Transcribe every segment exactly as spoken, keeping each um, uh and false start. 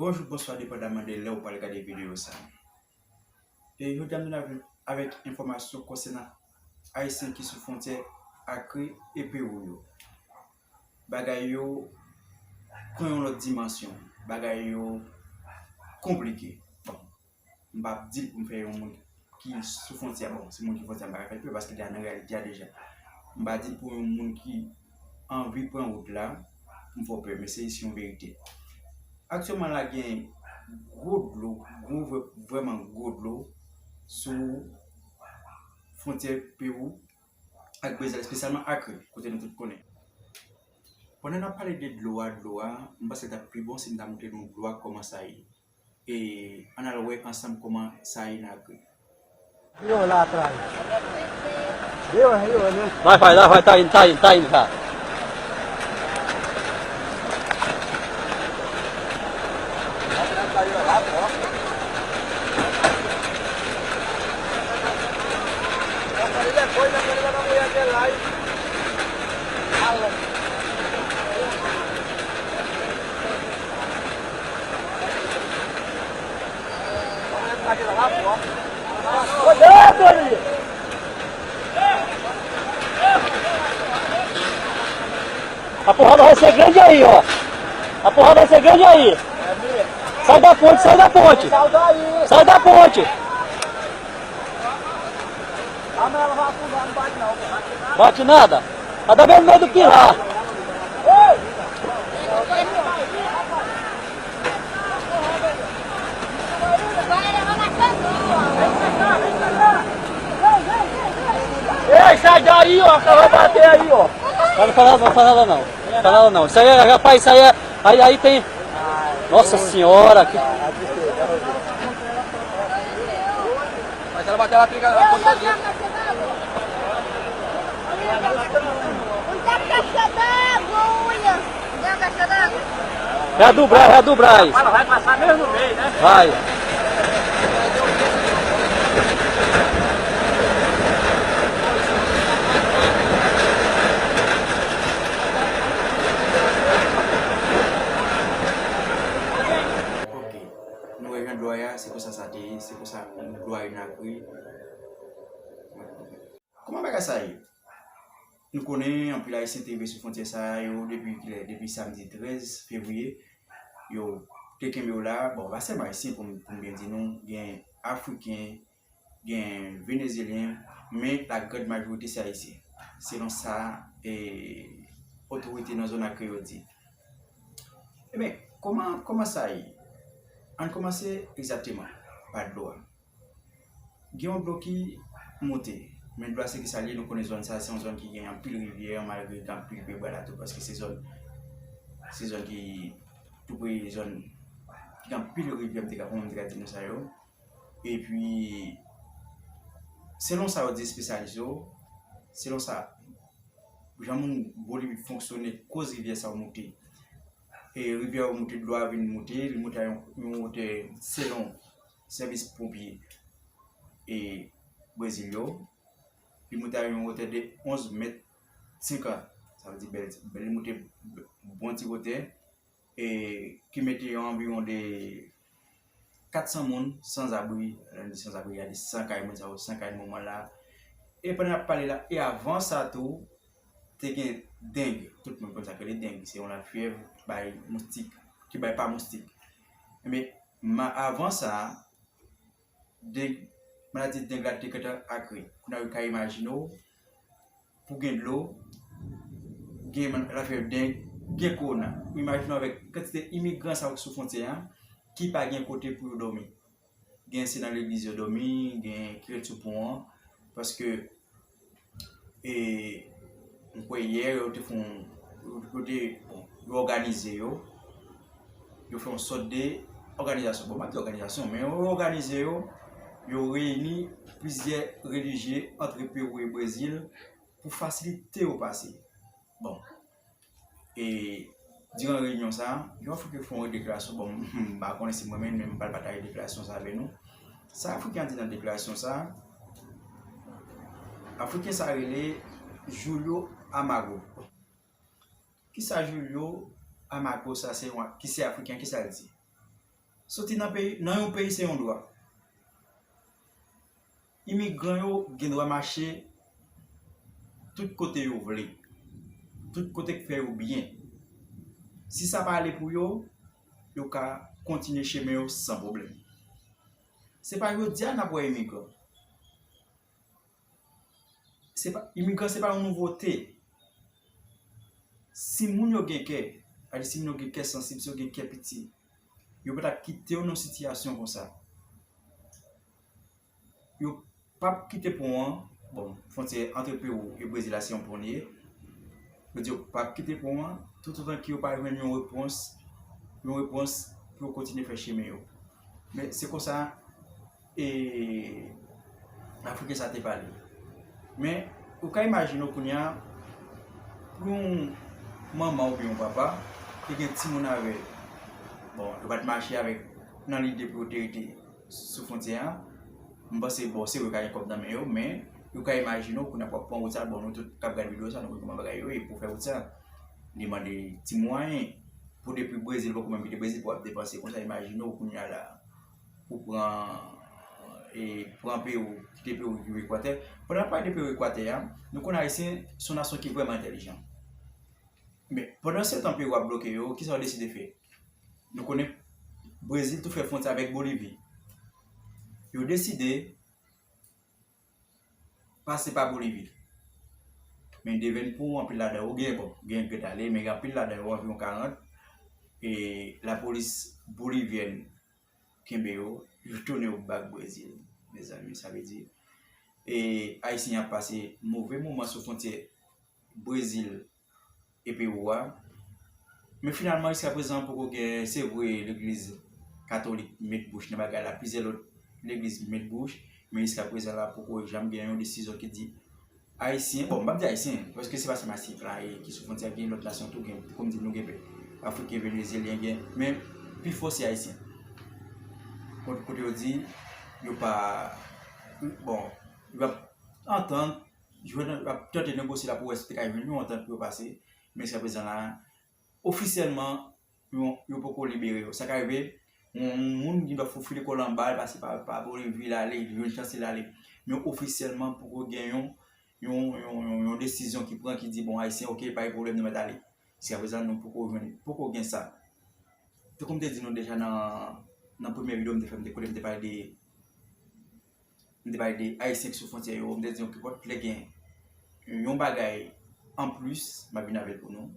Bonjou, bonswa, depandaman de lè ou pral gade videyo sa. E jodi a m vin avè-, avèk enfòmasyon konsènan Ayisyen ki sou fwontyè Acre e Pewou yo. Bagay yo pran yon lòt dimansyon. Bagay yo konplike. Bon, m p ap di l pou m fè yon moun ki sou fwontyè a, bon, se moun ki fwontyè a, m pa ka fè l pè paske li nan reyalite a deja. M pa di l pou yon moun ki anvi pran wout la pou m fè w pè, men se, se yon verite. Aktyèlman la gen gwo dlo, gwo vrè-, vrèman gwo dlo sou fwontyè Pewou ak Brezil, espesyalman Acre, kote nou tout konnen. Pandan n ap pale de dlo a, dlo a, m panse l t ap pi bon si m ta montre nou dlo a kòman sa ye. E ann al wè ansanm kòman sa ye nan Acre. Yo la atrás. Yo, yo, yo. Vai, vai, lá, vai, tá indo, tá indo, tá indo, tá. A porrada vai ser grande aí, ó. A porrada vai ser grande aí. Sai da ponte, sai da ponte. Sai da ponte. Bate nada. Ela tá bem no meio do pilar. Ei, sai daí, ó, que vai bater aí, ó. Não, não fala, não fala nada não. Não fala nada não. Isso aí é, rapaz, isso aí é. Aí, aí tem. Nossa Senhora, que. Mas ela bateu, ela fica na ponta dele. Não tem caixa d'água, olha. Não tem caixa d'água. É a do Braz, é a do Braz. Ela vai passar mesmo no meio, né? Vai. Ok. Nou wè jan dlo a ye a, se konsa sa te ye, se konsa dlo a ye nan Acre. Kòman bagay sa ye? Nou konnen anpil Ayisyen te rive sou fwontyè sa yo depi kilè? Depi samdi trèz fevriye. Yo te kenbe yo la. Bon, pa sèlman Ayisyen, pou m, pou m byen di nou, gen Afriken, gen Venezyelyen, men la grande majorité se Ayisyen. Selon sa, e, otorite nan zòn Acre yo di. Ebyen, kòman, kòman sa ye? Ann kòmanse egzakteman pa dlo a. Gen yon dlo ki monte. Men dlo a se ki sa l ye, nou konnen zòn sa, se yon zòn ki gen anpil rivyè, malgre gen anpil pye bwa la tou, paske se zòn, se zòn ki tou pre zòn ki gen anpil rivyè, m te ka, kòman m te ka di nou sa yo. Epi, selon sa yo di espesyalis yo, selon sa, jan moun Bolivie fonksyone, koz rivyè sa yo monte. E rivyè yo monte, dlo a vin monte, li monte a yon, yon wotè, selon sèvis ponpye e Brezil yo, li monte a yon wotè de onz mèt senkant. Sa vle di bèl, bèl, li monte bon ti wotè, e ki mete yon anviwon de kat san moun sanzabri. Lè n di sanzabri, gade san kay, moun sa yo san kay nan moman la. E pandan n ap pale la, e avan sa tou, te gen deng. Tout moun konn sa k rele deng. Se yon lafyèv ki bay moustik, ki bay pa moustik. Ebyen, ma-, avan sa, deng, maladi deng la te gentan Acre. Kounye a, ou ka imajine w, pou gen dlo, gen man-, lafyèv deng, gen kowona. Imajine w avèk kantite imigran sa yo ki sou fwontyè a, ki pa gen kote pou yo dòmi. Gen se nan legliz yo dòmi, gen ki ret sou pon an, paske, e, m kwè yè, yo te fè yon, yo te, bon, yo òganize yo, yo fè yon sòt de òganizasyon. Bon, m pa di òganizasyon, men yo òganize yo, yo reyini plizyè relijye ant Pewou e Brezil pou fasilite yo pase. Bon, e diran reyinyon sa, yon Afriken fè yon deklarasyon, bon, m pa konnen si mwen menm, men m pral pataje deklarasyon sa avè nou. Sa Afriken an di nan deklarasyon sa, Afriken sa rele Julio Amago. Kisa Julio Amago sa se yon, ki se Afriken, kisa l di? Soti nan peyi, nan yon peyi se yon dwa. Imigran yo gen dwa mache tout kote yo vle, tout kote k fè yo byen. Si sa pa ale pou yo, yo ka kontinye chemen yo san pwoblèm. Se pa jodi a n ap wè imigran. Se pa, imigran se pa yon nouvote. Si moun yo gen kè, sa vle di si moun yo gen kè sansib, si yo gen kè piti, yo pa t ap kite yo nan sitiyasyon konsa. Yo p ap kite pon an, bon, fwontyè ant Pewou e Brezil la se yon pon li ye. Yo di yo p ap kite pon an, toutotan ke yo pa jwenn yon repons, yon repons pou yo kontinye fè chemen yo. Men se konsa e Afriken sa te pale. Men, ou ka imajine w kounye a, pou yon manman oubyen yon papa ki gen timoun avè l, bon, yo pa t mache avèk nan lide pou yo te rete sou fwontyè a, m panse, bon, se vre yo ka gen kòb nan men yo, men yo ka imajine w kounye a pou ap pran wout sa, bon, nou tout k ap gade videyo sa, nou konn kòman bagay yo ye pou fè wout sa. Li mande ti mwayen pou depi Brezil, poko menm kite Brezil, pou ap depanse konsa, imajine w kounye a la, pou pran, e, pran Pewou, kite Pewou rive Ekwatè. Pandan n ap pale de Pewou Ekwatè a, nou konnen Ayisyen se yon nasyon ki vrèman entèlijan. Men, pandan se tan Pewou ap bloke yo, kisa yo deside fè? Nou konnen Brezil tou fè fwontyè avèk Bolivi. Yo deside pase pa Bolivi. Men devèn pou anpil ladan yo gen, bon, gen k ret ale, men gen anpil ladan yo, anviwon karant, e lapolis bolivyèn kenbe yo, yo tounen yo bak Brezil. Mezanmi, sa vle di, e Ayisyen ap pase move moman sou fwontyè Brezil e Pewou a. Men finalman, jiskaprezan, poko gen, se vre, legliz katolik met bouch nan bagay la, plizyè lòt legliz met bouch, men jiskaprezan la, poko janm gen yon desizyon ki di Ayisyen, bon, m p ap di Ayisyen, paske se pa sèlman Ayisyen k la, e ki sou fwontyè, gen lòt nasyon tou, gen, kòm di nou gen Afriken, Venezyelyen, gen, men pifò se Ayisyen. Kot-, kote yo di, yo pa, bon, yo ap antann, jwenn, ap tante negosye la pou wè si te ka jwenn yon antant pou yo pase. Men jiskaprezan la, ofisyèlman, yo, yo poko libere yo. Sa ka rive, yon moun gen dwa foufile kò l anba, l pase pa, pa Bolivi, l ale, li jwenn chans li, l ale. Men ofisyèlman, poko gen yon, yon, yon, yon, yon desizyon ki pran, ki di, bon, Ayisyen, oke, pa gen pwoblèm, nou mèt ale. Jiskaprezan, nou poko jwenn, poko gen sa. Tankou m te di nou deja nan, nan premye videyo m te fè, m te, kote m te pale de, m te pale de Ayisyen ki sou fwontyè yo, m te di nou kenpòt lè gen yon bagay anplis, m ap vin avè l pou nou.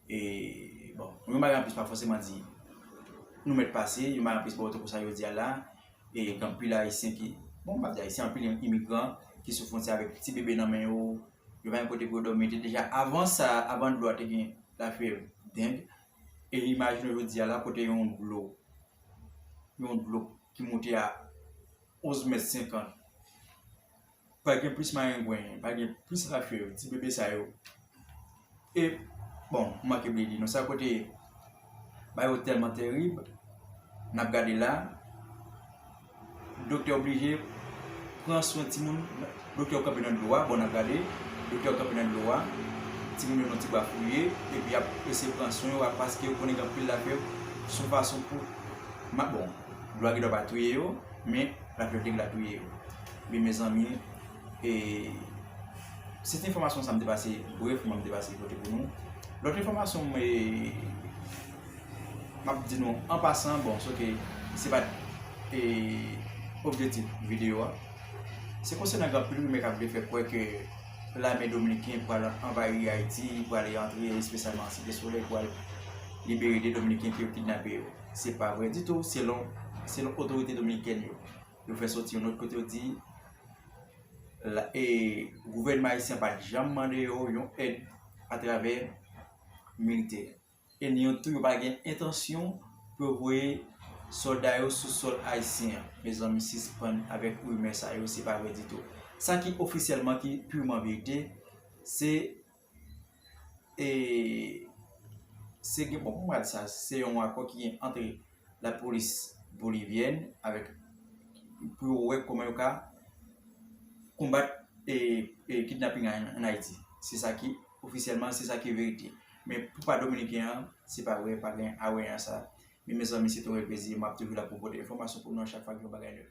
E, bon, yon bagay anplis pa fòseman di nou mèt pase, yon bagay anplis, bon, tankou sa yo di a la, e gen anpil Ayisyen ki, bon, m p ap di Ayisyen, anpil imigran ki sou fwontyè avèk ti bebe nan men yo, yo pa gen kote pou yo dòmi. Te deja, avan sa, avan dlo a te gen lafyèv deng, e imajine w jodi a la, kote yon dlo, yon dlo ki moute a onz mèt senkant. Pa gen plis marengwen, pa gen plis lafyèv, ti bebe sa yo. E, bon, m manke bliye di nou sa, kote bagay yo tèlman terib, n ap gade la, doktè oblije pran swen timoun, doktè kanpe nan dlo a, bon, n ap gade, doktè kanpe nan dlo a, timoun yo nan ti bafouye, epi y ap eseye pran swen yo, paske yo konnen gen anpil lafyèv, se yon fason pou, ma-, bon, dlo a gen dwa pa touye yo, men lafyèv deng la touye yo. Men, mezanmi, e, se te enfòmasyon sa m te pase, brèfman m te pase pote pou nou. Lòt enfòmasyon, e, m ap di nou an pasan, bon, se ke se pa t, e, objektif videyo a. Se konsènan gen anpil rimè k ap vle fè kwè ke lame dominiken pral anvayi Ayiti, pral antre espesyalman an Site Solèy, pral libere de dominiken ke yo kidnape yo. Se pa vre ditou, selon, selon otorite dominikèn yo. Yo fè soti yon nòt kote yo di, la, e, gouvènman ayisyen pa t janm mande yo yon èd atravè militè. E ni yon tou, yo pa gen entansyon pou yo voye sòlda yo sou sòl ayisyen an. Mezanmi, sispann avèk rimè sa yo, se pa vre ditou. Sa ki ofisyèlman, ki pirman verite, se, e, se gen, bon, pou mwen di sa, se yon akò ki gen ant lapolis bolivyèn avèk, pou yo wè kòman yo ka konbat, e, e, kidnaping an, an Ayiti. Se sa ki, ofisyèlman, se sa ki verite. Men pou pa dominiken an, se pa vre, pa gen a wè nan sa. Men mezanmi, se te yon plezi, m ap toujou la pou pote enfòmasyon pou nou a chak fwa gen yon bagay nèf.